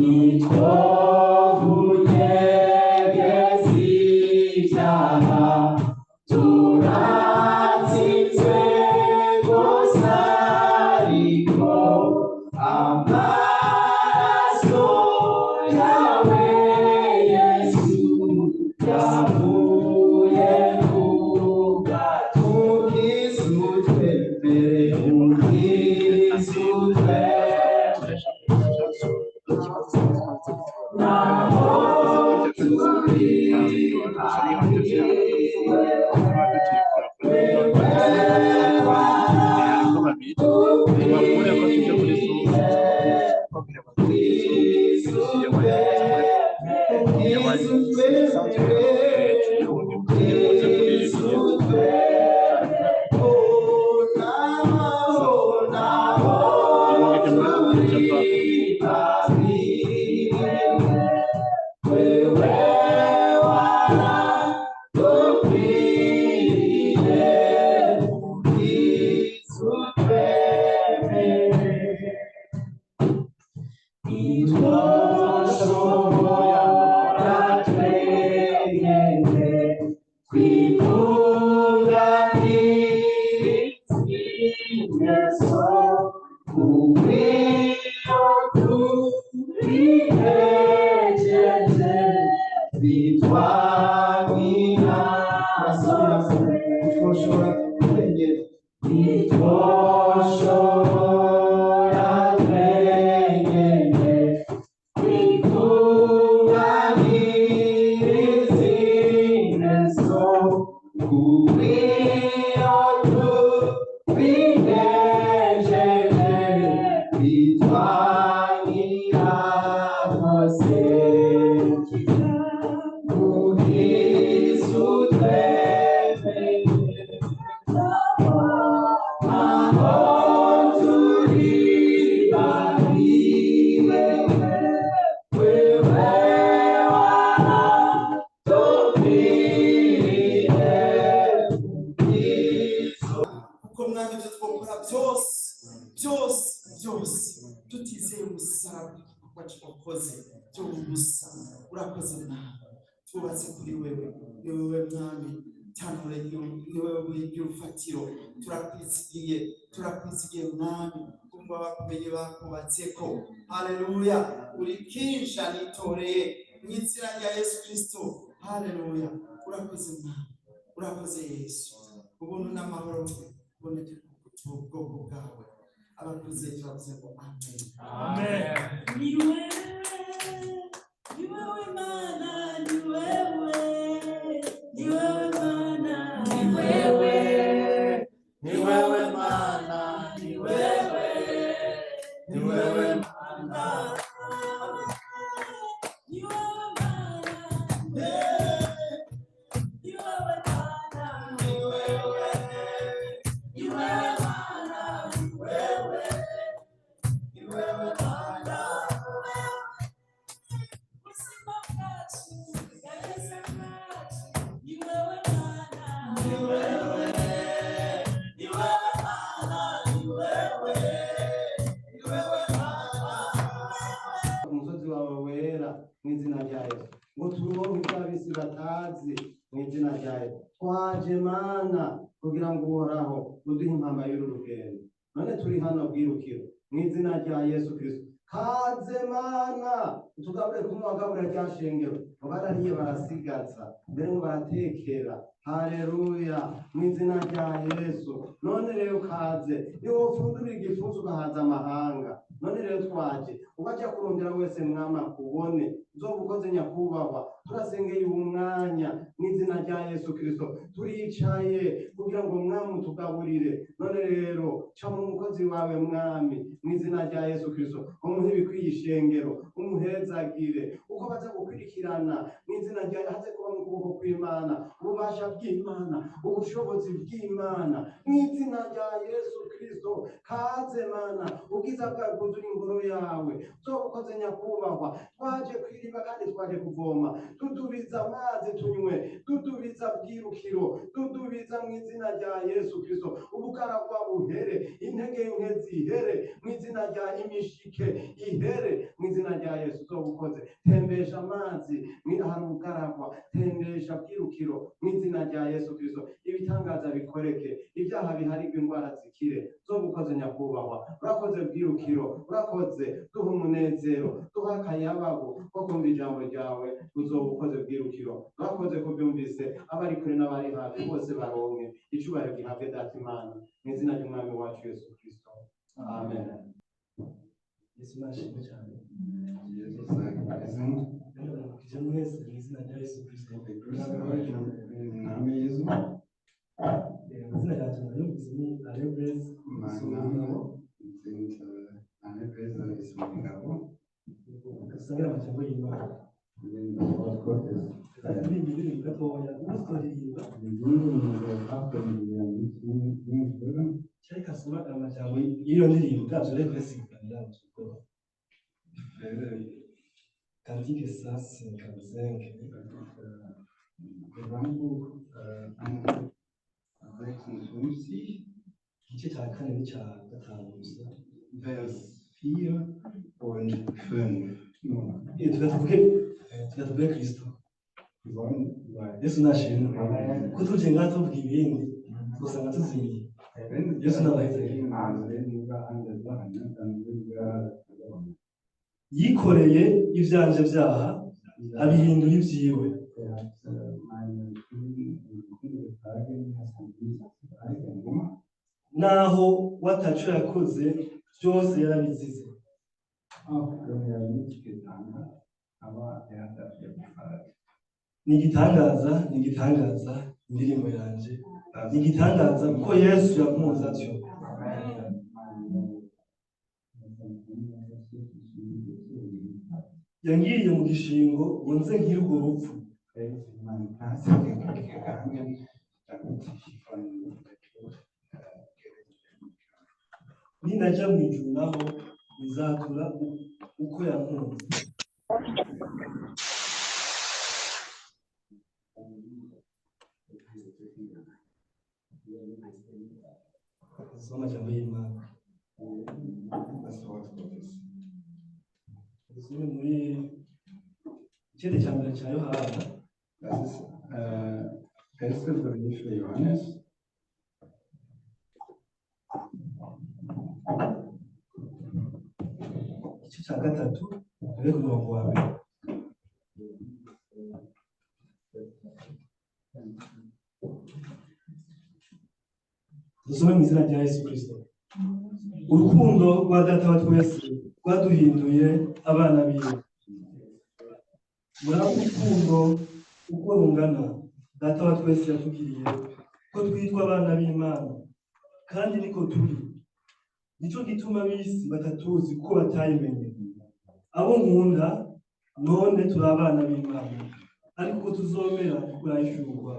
Nitwovunyegeza ibyaha, turatsinzwe rwose, ariko amaraso yawe Yesu yavuye ku bwacu. Twemere, Umukristu twemere, naho turi Ntitwoshobora twenyene kwitunganiriza ingeso, kubw'iyo tubihejeje bitwamira. Twoshobora twenyene. Ntitwoshobora twenyene kwitunganiriza ingeso, kubw'iyo tubihejeje bitwangira rwose. Kristu twemeye, aho turi babi, wewe waratupfiriye. Kristu. Kuko Mwami, ibyo twakora byose byose byose tutizeye umusaraba wacu wakoze by'ubusa. Urakoze Mwami, twubatse kuri wewe, ni wewe Mwami tanure, ni wewe y'urufatiro. Turakwizigiye, turakwizigiye Mwami, kumva bakumenye bakubatseko. Haleluya! Uri kinsha nitoreye mu izina rya Yesu Kristo. Haleluya! Urakoze Mwami, urakoze Yesu. Ubuntu n'amahoro buboneke ku bwoko bwawe. Abakuze turavuze ngo amen. Ni wewe, ni wewe Mana, ni wewe, ni wewe Mana, ni wewe, Ni wewe Mana, ni wewe, ni wewe Mana. Ni wewe Mana, ni wewe Mana, Ni wewe, ni wewe Mana, ni wewe, ni wewe Mana. Ubuzima bwacu, bwageze bwacu, ni wewe Mana, Ni wewe, ni wewe Mana, ni wewe, ni wewe Mana. Umusozi wawe wera, mu izina rya Yesu, ngo turonke ibyo ab'isi batazi, mu izina rya Yesu. Twaje Mana kugira ngo Uhoraho uduhe impamba y'uru rugendo. None turi hano bwirukiro, mu izina rya Yesu Kristo. Kaze Mana, utugabure kumwe wagaburira rya shengero, ngo barariye barasigaza, mbere ngo baratekera. Haleluya! Mu izina rya Yesu. None rero kaze, niwo wofundura igipfunsi ugahaza amahanga. None rero twaje, ubaja kurondera wese Mwama kubone, uzoba ukoze. Nyakubahwa, turasengeye uwu mwanya mu izina rya Yesu Kristo. Turicaye kugira ngo Mwami utugaburire. None rero ca mu mukozi wawe Mwami, mu izina rya Yesu Kristo, umuhe ibikwiye ishengero, umuhezagire uko baza gukurikirana, mu izina rya haze kuba mu kuboko kw'Imana, ububasha bw'Imana, ubushobozi bw'Imana, mu izina rya Yesu Kristo. Kristo. Kaze Mana, ubwiza bwawe bwuzure ingoro yawe. Uzoba nyakubahwa, twaje kwiriba kandi twaje kuvoma. Dudubiza amazi tunywe, dudubiza bwirukiro, dudubiza mu izina rya Yesu Kristo. Ubugaragwa buhere, intege nke zihere, mu izina rya imishike ihere, mu izina rya Yesu. Uzoba ukoze. Tembesha amazi hari ubugaragwa, tembesha bwirukiro mu izina rya Yesu Kristo. Ibitangaza bikoreke, ibyaha biharigwe, indwara zikire. Uzoba ukoze nyakubahwa, urakoze bwirukiro, urakoze. Duha umunezero, duha akayabagu ko kumva ijambo ryawe. Uzoba ukoze bwirukiro, urakoze kubyumvise. Abari kure n'abari hafi bose baronke icubahiro gihabwe Data Imana, mu izina ry'Umwami wacu Yesu Kristo, amen. Yesu nashimwe cyane. Jesus sei gepriesen. Ndabaramukije mwese mu izina rya Yesu Kristo. Ich begrüße euch im Namen Jesu. Amazina yanjye murayumvise, ni Alain Blaise. Mein Name sind Alain Blaise Isumigabo. Dusangire amajambo y'Imana. Wir das Wort Gottes. Turirimba indirimbo gatoya, ubu turirimba. Wir singen unsere Kraft, wenn wir nicht singen würden. Cyari kasoma amajambo y'iyo ndirimbo bwabyo rero kuyasigurira. Ich werde Cantique 155. das ist Gesangbuch 156, Igice cya kane n'icya gatanu gusa. Vers 4 und 5. Tuvuge Kristo. Wir sollen über Yesu nashimwe, ko tuje ngaha tuvuga ibindi usanga tuzimiye. Wenn Yesu n'abaheze. wir reden über andere Sachen, ne, dann würden wir verloren. Yikoreye ivyanje vyaha, abihindura ivyiwe. Er hat meine Sünden und Sünden getragen, das hat mich zu eigen gemacht. Naho wataco yakoze, byose yarabizize. Auch wenn er nichts getan hat, aber er hat dafür bezahlt. Ni igitangaza, ni igitangaza, indirimbo yanje ni igitangaza kuko Yesu yakunze atyo. Meine, das ist ein Wunder, dass Jesus die Liebe zu mir hat. Yangiriye mu gishingo ngo nze nkire urwo rupfu. Er ist in meinen Platz gegangen, damit ich von der Tod gerettet werden kann. Ninaja mu ijuru naho nzatura uko yankunze. Soma amajambo y'Imana. Das Wort Gottes. Dusome muri ikindi cya mbere cya Yohana. Das ist erste Brief für Johannes, Igice cya gatatu, duhere ku murongo wa mbere. Dusome mu izina rya Yesu Kristo. Urukundo rwa Data wa twese rwaduhinduye abana biwe. Muri urukundo uko rungana Data wa twese yatugiriye, ko twitwa abana b'Imana, kandi niko turi. Nicyo gituma ab'isi batatuzi, kuko batayimenye. Abo nkunda, none turi abana b'Imana, ariko uko tuzomera kurahishurwa.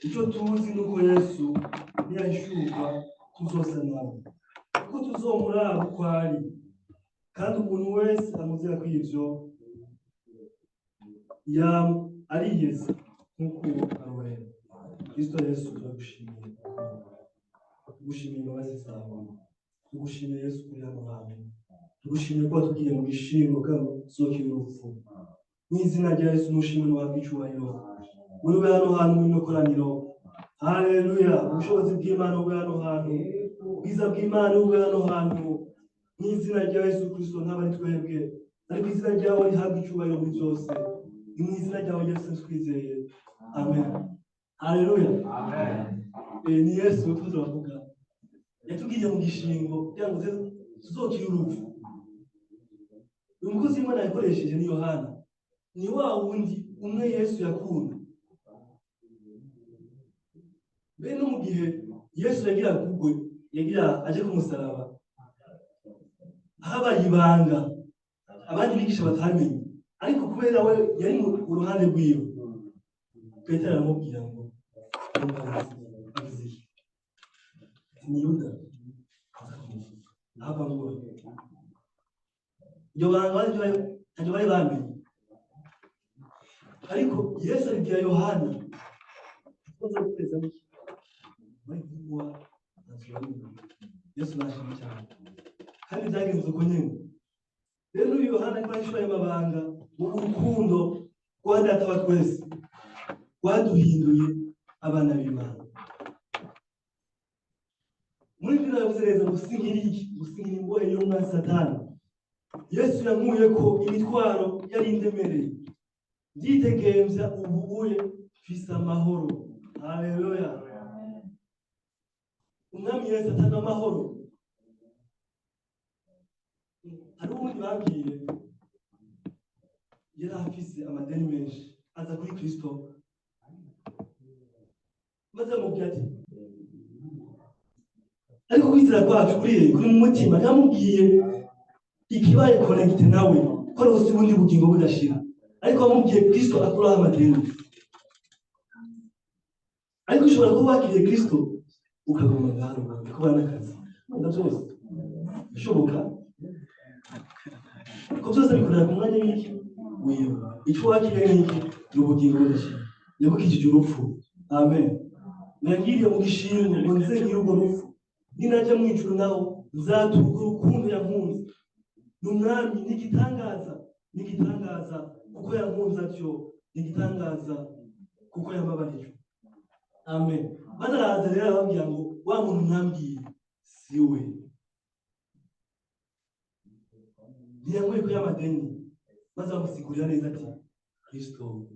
Icyo tuzi ni uko Yesu niyahishurwa tuzosa nawe, kuko tuzomuraba uko ari. Kandi umuntu wese amuzira ko ivyo ariyeza nk'uko uwo ari uwera. Kristo Yesu, turagushimiye, tugushimiye imbabazi zawe, tugushimiye Yesu kuri hano hantu, tugushimiye ko watubwiye mu gishingo kazokira urupfu. N'izina rya Yesu nushimwe, wahabwa icyubahiro muri we hano hantu, muri ino koraniro. Haleluya! Ubushobozi bw'Imana bube hano hantu, ubwiza bw'Imana bube hano hantu, n'izina rya Yesu Kristo. Ntabwo ari twebwe, ariko izina ryawe rihabwa icyubahiro muri byose. Ni mu izina ryawe Yesu twizeye, amen. Haleluya! Ni Yesu turavuga, yatubwiye mu gishingo kugira ngo tuzokire urupfu. Uyu mukozi w'Imana yakoresheje ni Yohana, ni wa wundi umwe Yesu yakunda. Mbere no mu gihe Yesu yagira kugwe, yagira aje ku musaraba, habaye ibanga abandi bigisha batamenye, ariko kubera we yari mu ruhande rwiwe, Petero aramubwira ngo agize iki? Ni Yuda aza kumufata. Ahava ngo iryo banga ntaryo bari bamenye, ariko Yesu aribwira Yohana aza gukweza iki bari kuguha azura. Yesu nashimwe cyane. Kandi byagenze uko nyine. Rero uyu Yohana ariko arishura ayo mabanga mu rukundo rwa Data wa twese rwaduhinduye abana b'Imana. Muri bino yavuze neza ngo sinkiri iki, ngo sinkiri imbohe y'umwanzi Satani. Yesu yankuye ko imitwaro yari indemereye, nditegembya ubu uye mfise amahoro. Haleluya! Umwami Yesu atanga amahoro. Hari uwundi babwiye yari afise amadeni menshi, aza kuri Kristo maze amubwira ati, ariko kwizera kwacu kuriye kuri mu mutima. Yamubwiye ikibaye connecté nawe ko ari ubundi bugingo budashira, ariko wamubwiye Kristo akuraho amadeni. Ariko ushobora kuba wakiriye Kristo ukaguma ngaho ukabona n'akazi wenda byose bishoboka ko byose bikorera ku mwanya w'iki wiwe. Icyo wakiriye ni iki? Ni ubugingo budashira. Yagukijije urupfu. Amen. Yangiriye mu gishimwe ngo nze ngire urwo rupfu, ninajya mu ijuru naho nzatuka urukundo yankunze. Ni umwami, ni igitangaza, ni igitangaza kuko yankunze atyo, ni igitangaza kuko yambabariye. Amen. Maze araza rero arababwira ngo wa muntu mwambwiye si we, ntiyankuye ko y'amadeni. Maze bamusigurira neza ati Kristo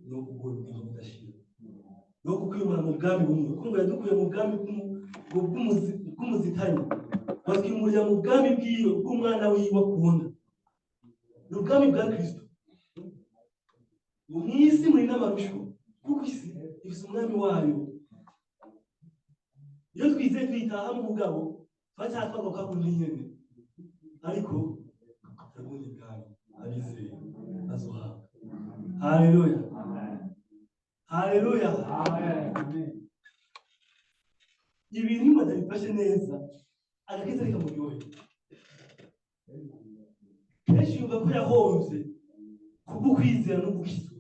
ni ukuguha ubugingo budashira, ni ukukwimura mu bwami bumwe, kuko ngo yadukuye mu bwami bw'umuzitanyi, batwimurira mu bwami bwiwe bw'umwana wiwe akunda. Ni ubwami bwa Kristo. Ngo mu isi muri n'amarusho, kuko isi ifise umwami wayo. Iyo twizeye tuyitaha mu mugabo turacyatwarwa kwa kundi nyene, ariko ubundi bwami abizeye bazohabwa. Haleluya, haleluya! Ibintu iyo batabifashe neza, agakiza rikamuryohera. Kenshi yumva ko yahomvye kubwo kwizera no gukizwa,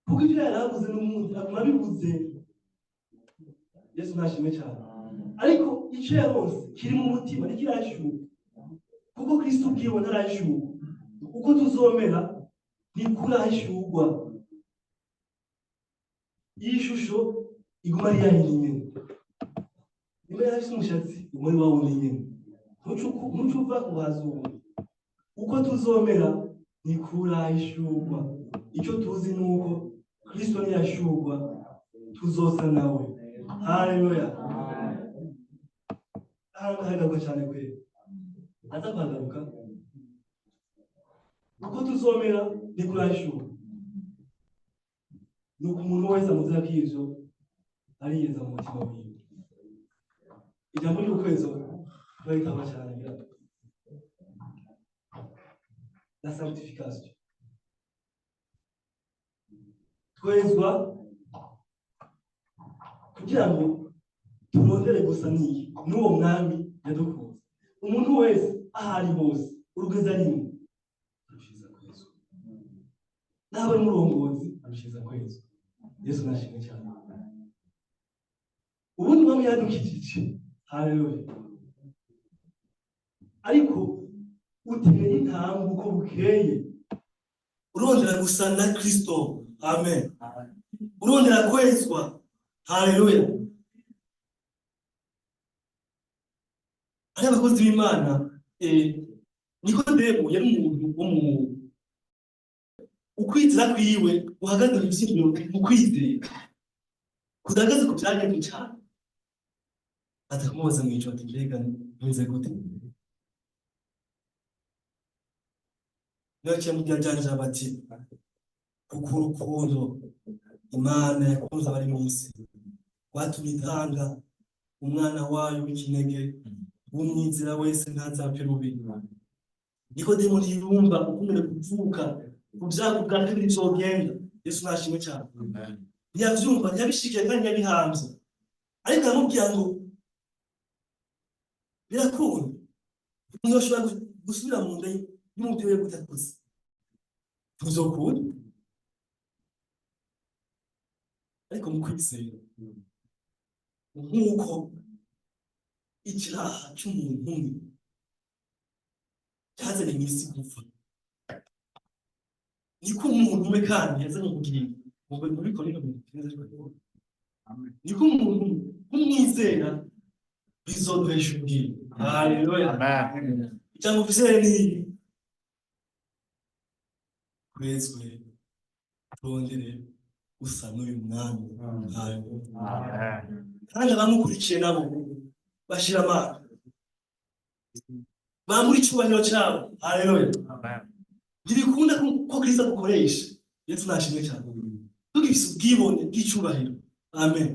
kuko ibyo yari abuze n'umunsi aguma abibuze. Yesu ntashimwe cyane. Ariko icyo yaronse kiri mu mutima ntikirashuka, kuko Kristo ubwiwe ntarashuka. Uko tuzomera ntikurahishurwa. Iyi shusho iguma ari yayindi nyene. Niba yari afise umushatsi, iguma ari wa wundi nyene, ntucuva kuhazungu. Uko tuzomera ntikurahishurwa. Icyo tuzi ni uko Kristo niyashurwa tuzosa nawe. Haleluya! Ahantu hagaruka cyane kwera aza kuhagaruka. Uko tuzomera ntikurahishurwa. Nuko umuntu wese amuzira ko ivyo ariyeza mu mutima wiwe. Ijambo ry'ukwezo turayitaba cyane ngira la sanctification. Twezwa kugira ngo turondere gusa n'iyi n'uwo mwami yadukunze. Umuntu wese aho ari hose, urugeza rimwe arushiza kwezwa, n'aba ari umurongozi arushiza kwezwa. Yesu nashimwe cyane. Ubundi umwami yadukijije. Haleluya! Ariko utera intambwe uko bukeye urondera gusa na Kristo. Amen. Urondera kwezwa. Haleluya! Ari abakozi b'Imana. Nikodemu yari umuntu wo mu ukwizera kwiwe guhagaze mu vyiyumviro, mu kwizera kudahagaze ku vyagezwe cane. Aza kumubaza mw'ijoro ati mbega bimeze gute? Niyo mubwira rya jambo ati kuko urukundo Imana yakunze abari mu isi rwatumye itanga umwana wayo w'ikinege, umwizera wese ntazapfe rubi. Nikodemu ntiyumva ukungene kuvuka kubyago bwa kabiri vyogenda. Yesu nashimwe cyane. Ntiyavyumva, ntiyabishikiye kandi ntiyabihamvye. Ariko aramubwira ngo birakunda, ntiyoshobora gusubira mu nda y'umubyeyi we kudakuze, ntuzokunda. Ariko mu kwizera, nk'uko icyaha cy'umuntu umwe cyazanye mu isi gupfa, niko umuntu umwe kandi yazanye ubugingo. Muri Korinto 15, niko umuntu kumwizera bizoduhesha ubugingo. Haleluya! Ijambo mvuze ni twezwe turondere gusa n'uyu mwami. Haleluya! Kandi abamukurikiye nabo bashira amanga, bambura icyubahiro cyabo. Haleluya! Ntibikunda ko Kristo agukoresha. Yesu nashimwe cyane. Tugifise ubwibone bw'icyubahiro, amen,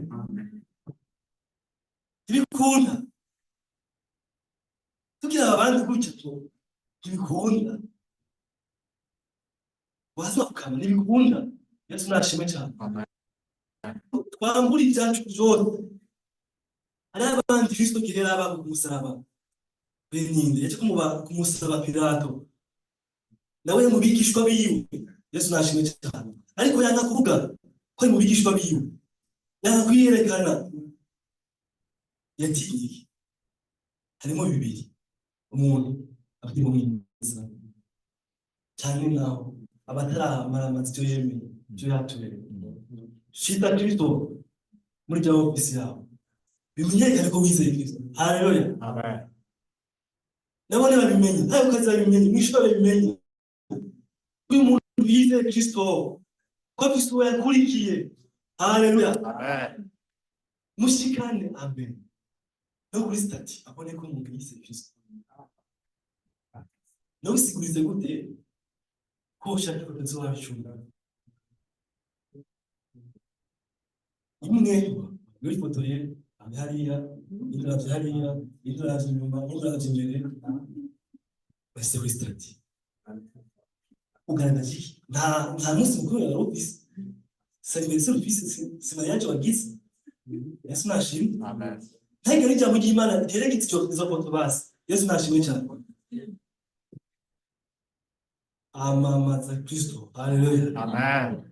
ntibikunda. Tugira abandi gutya, ntibikunda. Waza ukama, ntibikunda. Yesu nashimwe cyane. Twambura ibyacu byose. Hari abandi Kristo kirera aba ku musaraba beninde yaje kumusaba Pilato, nawe mu bigishwa biwe. Yesu nashimwe cyane. Ariko yanga kuvuga ko ari mu bigishwa biwe, yanga kwiyerekana, yatinye. Harimo bibiri: umuntu afite mwiza cyane, naho abataramaramaza icyo yemeye, icyo yatuye. Shita Kristo muri bya ofisi yawe, bimenyekane ko wizeye Kristo. Haleluya! Nabo ntibabimenye, ntayo kazi babimenye, mw'ishuri babimenye, uyu muntu yizeye Kristo, ko Kristo we yakurikiye. Haleluya! Mushikane, amen, no kuri statut abone ko umuntu yizeye Kristo. Nawe usigurize gute ko ushaka ko tuzabicunga imwe wifotoye hariya, indi uravye hariya, indi uravye inyuma, indi uravye imbere, bashyize kuri statut, ugaragaje iki? Nta munsi mukuru wari ufise, si anniversaire ufise, si mariage wagize. Yesu nashimwe. Ntagire ijambo ry'Imana ryerekeza izo foto basi. Yesu nashimwe cyane. Amamaza Kristo. Haleluya!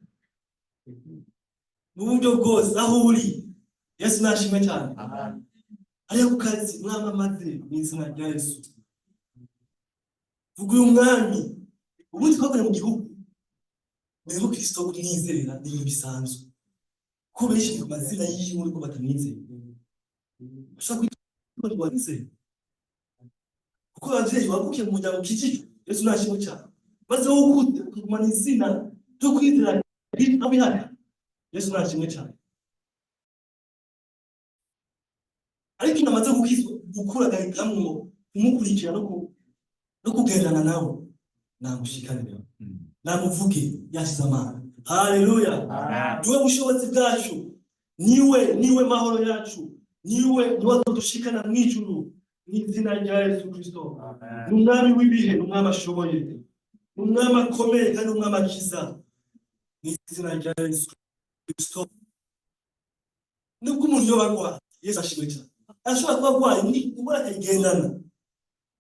Mu buryo bwose aho uri. Yesu nashimwe cyane. Hariya ku kazi, mwamamaze mu izina rya Yesu. Vuga uyu mwami. Ubundi twakoreye mu gihugu rero Kristo kumwizera ni ibintu bisanzwe, ko benshi ku mazina yiwe ariko batamwizera. Ushobora kwitwa ngo wamwizeye kuko abavyeyi wavukiye mu muryango ukikijwe. Yesu nashimwe cyane. Maze wowe ukuze ukagumana izina ryo kwizera Kristo abihana. Yesu nashimwe cyane. Ariko iyo amaze gukizwa, gukura, agahitamwo kumukurikira no kugendana nawe, namushikanire, namuvuge yashize amanga. Haleluya! Niwe bushobozi bwacu, niwe mahoro yacu, niwe azodushikana mw'ijuru mw'izina rya Yesu Kristo. Ni umwami w'ibihe, ni umwami ashoboye, ni umwami akomeye kandi umwami akiza mw'izina rya Yesu Kristo. Nubwo umuntu yoba arwaye, Yesu ashimwe cyane, arashobora kuba arwaye indwara akayigendana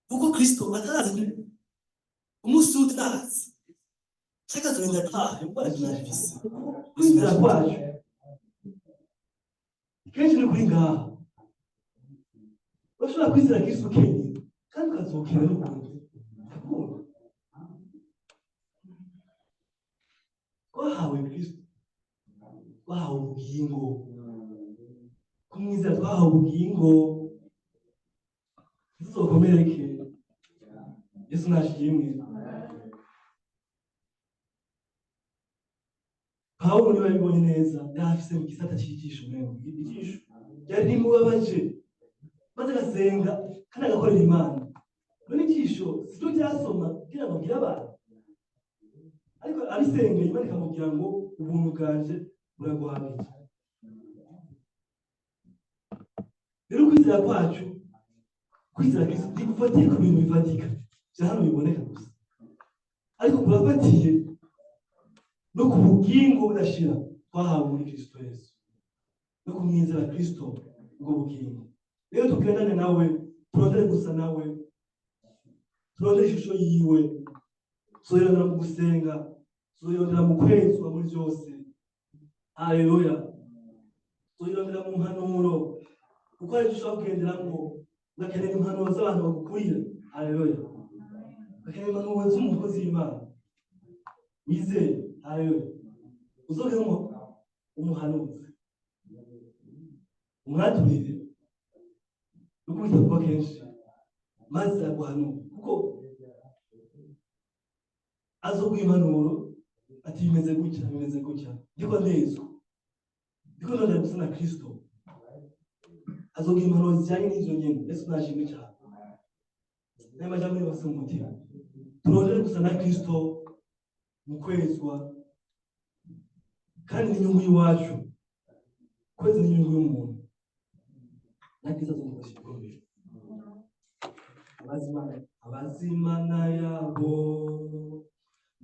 kuko Kristo ataraza umunsi utazi cyangwa azorinda ataha indwara tunayifise. Kwizera kwacu kenshi ni kuri ngaha. Urashobora kwizera Kristo ukenye kandi ukazokera n'ubundi. Urukundo twahawe Kristo, twahawe ubugingo. Kumwizera twahawe ubugingo, ntituzokomereke. Yesu nashimwe. Pawulo niba yabibonye neza, yari afise mu gisata cy'ijisho, umengo ijisho ryari rimubabaje, maze agasenga kandi agakorera Imana. None ijisho siryo ryasoma kugira ngo abwire abantu, ariko abisengeye Imana ikamubwira ngo ubuntu bwanje buraguhagije. Rero kwizera kwacu, kwizera Kristo ntigufatiye ku bintu bifatika bya hano biboneka gusa, ariko kurafatiye no ku bugingo budashira twahawe muri Kristo Yesu no kumwizera Kristo. Ubwo bugingo rero, tugendane nawe, turondere gusa nawe, turondere ishusho yiwe. Tuzoyirondera mu gusenga, tuzoyirondera mu kwezwa muri byose. Haleluya! Tuzoyirondera mu mpanuro, kuko hari icyo ushobora kugenderamwo ugakenera impanuro z'abantu bagukurira. Haleluya! Ugakenera impanuro z'umukozi w'Imana wizeye. Haleluya! Uzogenda umuhanuzi, umwaturire no kubita kuba kenshi, maze aguhanura, kuko azoguha impanuro ati: "Bimeze gutya, bimeze gutya, ndiko ndezwa, ndiko ndondera gusa na Kristo." Azoguha impanuro zijyanye n'ivyo nyene. Yesu nashimwe cyane. N'ayo majambo yose mu mutima, turondere gusa na Kristo mu kwezwa, kandi n'inyungu y'iwacu. Kwezi n'inyungu y'umuntu, na Kristo azomukoresha ibikomeye. Abazimana, abazimana yabo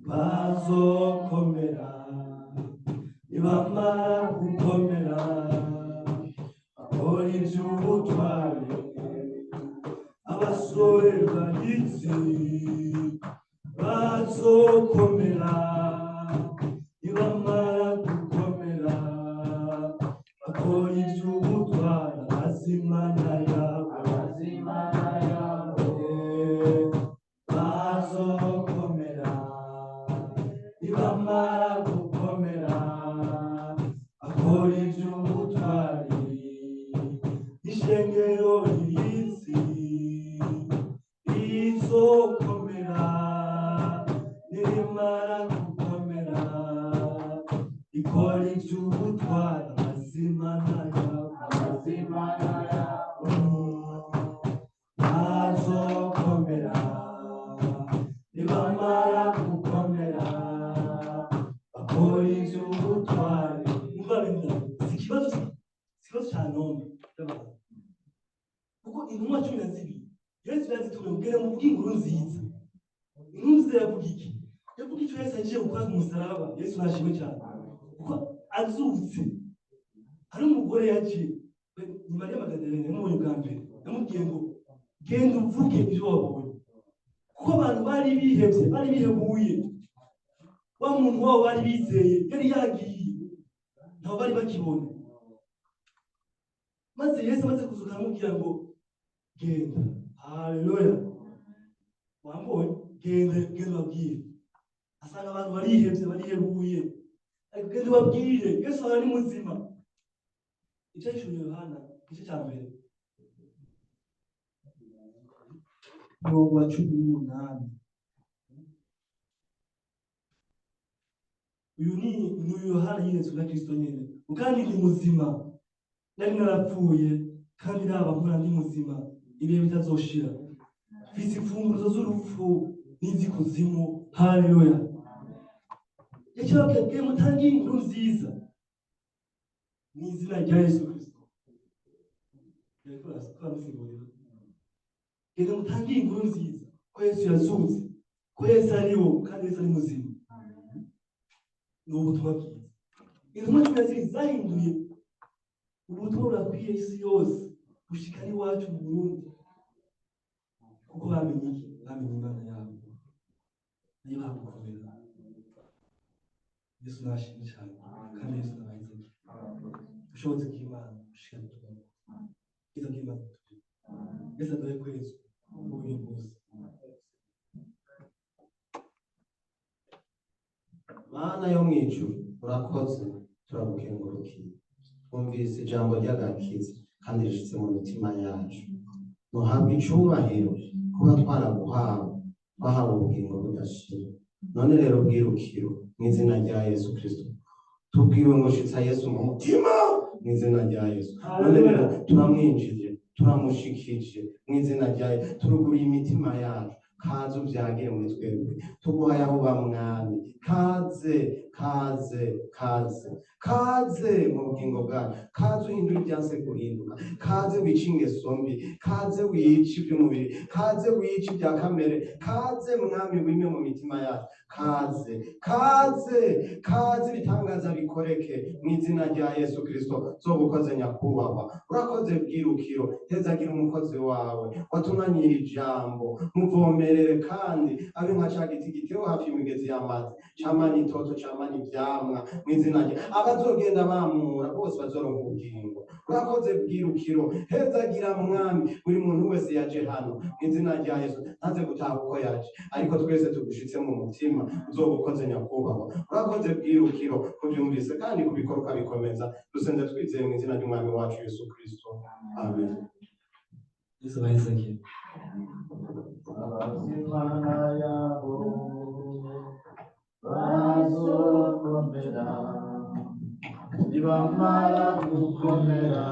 bazokomera, nibamara gukomera bakora iby'ubutwari. Abasore bahitsi bazokomera, nibamara gukomera bakora iby'ubutwari. Abazimana yabo, Abazimana yabo bazokomera, nibamara gukomera bakora iby'ubutwari. Ishengero ry'isi rizokomera, nirimara gukomera ikora iby'ubutwari. Abazimana yabo, Abazimana yabo bazokomera, nibamara gukomera bakora iby'ubutwari. Umva benda, si ikibazo cya none y'abantu, kuko intumwa 12 Yesu yazitumye kugera mu bw'inkuru nziza. Inkuru nziza yavuga iki? Yavuga icyo Yesu agiye gukora ku musaraba. Yesu nashimwe cyane, kuko azutse hari umugore yaje, ni Mariya Magadalene, yamubonye bwa mbere, yamubwiye ngo: "Genda uvuge ibyo wabonye," kuko abantu bari bihebye, bari bihebuye. Wa muntu wabo bari bizeye yari yagiye, ntabwo bari bakibona. Maze Yesu amaze kuzuka aramubwira ngo: "Genda." Haleluya! "Wambonye, genda, genda ubabwire." Asanga abantu barihebye, barihebuye, ariko: "Genda ubabwire, Yesu ahora ni muzima." Icyo yishuye Yohana igice cya 1 umurongo wa 18. Uyu ni uyu Yohana yeretswe na Kristo nyine. "Kandi ndi muzima, nari narapfuye, kandi naba mpora ndi muzima ibihe bitazoshira. Mfise imfunguruzo z'urupfu n'iz'ikuzimu." Haleluya! Yaciye mutangiye inkuru nziza mu izina rya Yesu Kristo. Yariko aramusigurira: "Genda mutangiye inkuru nziza ko Yesu yazutse, ko Yesu ariwo, kandi Yesu ari muzima." Ni ubutumwa bwiza. Intumwa 12 zahinduye ubutumwa, burakwiye isi yose gushika n'iwacu mu Burundi, kuko bamenye iki? Bamenye Imana yabo, nayo bagukomera. Yesu nashimwe cyane, kandi Yesu nabahize ubushobozi bw'Imana bushika tubona ubwiza bw'Imana turi. Yesu aduhe kwezwa mu buryo bwose. Mana yo mu ijuru, urakoze, turagukengurukiye. Twumvise ijambo ry'agakiza kandi rishitse mu mitima yacu. Ntuhabwe icubahiro kuba twaraguhawe, twahawe ubugingo budashira. None rero bwirukiro, mu izina rya Yesu Kristo, tubwiwe ngo shitsa Yesu mu mutima, mu izina rya Yesu. None rero turamwinjije, turamushikije mu izina rya Yesu. Turuguruye imitima yacu, kaze uvyagire muri twebwe. Tuguhaye aho uba, Mwami, kaze. Kaze, kaze, kaze mu bugingo bwacu. Kaze uhindura ibyanse guhinduka. Kaze wice ingeso mbi. Kaze wice iby'umubiri. Kaze wice ibya kamere. Kaze Mwami, wime mu mitima yacu. Kaze, kaze, kaze, ibitangaza bikoreke mu izina rya Yesu Kristo. Zobukoze, nyakubahwa. Urakoze, bwirukiro. Hezagira umukozi wawe watumanyira ijambo, muvomerere kandi abe nka ca giti gitewe hafi y'imigezi y'amazi, camana itoto, camana ivyamwa mu izina rye. Abazogenda bamura bose bazoronka ubugingo. Urakoze, bwirukiro. Hezagira Mwami buri muntu wese yaje hano mu izina rya Yesu, ntaze gutaha uko yaje, ariko twese tugushitse mu mutima. Uzobukoze, nyakubahwa. Urakoze, bwirukiro, kubyumvise kandi kubikora ukabikomeza. Dusenze twizeye mu izina ry'Umwami wacu Yesu Kristo, amen. Yesu abahezagiye. Abazimana yabo bazokomera, nibamara gukomera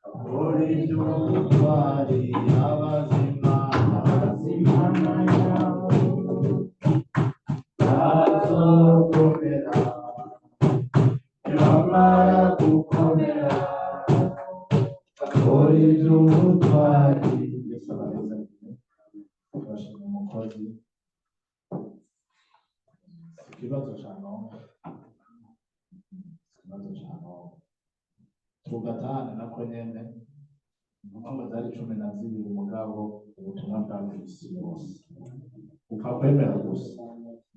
bakora iby'ubutwari. Abazimana, abazimana yabo bazokomera, nibamara gukomera bakora iby'ubutwari. Yesu abahezagiye. Turashima umukozi. Si ikibazo ca none, si ikibazo ca none. Tugatahane nako nyene intumwa ngo zari 12, mugabo ubutumwa bwa isi yose. Upfa kwemera gusa,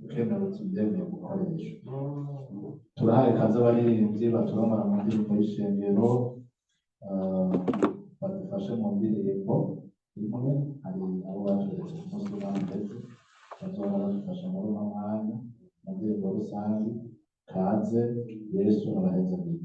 ukemera uti ndemeye gukoresha. Turahaye ikaze abaririmbyi baturongora mu ndirimbo y'ishengero, badufashe mu ndirimbo imwe. Hari abo baturetse ku munsi w'abambezi bazoba badufasha muri uno mwanya mu ndirimbo rusange. Kaze, Yesu abahezagiye.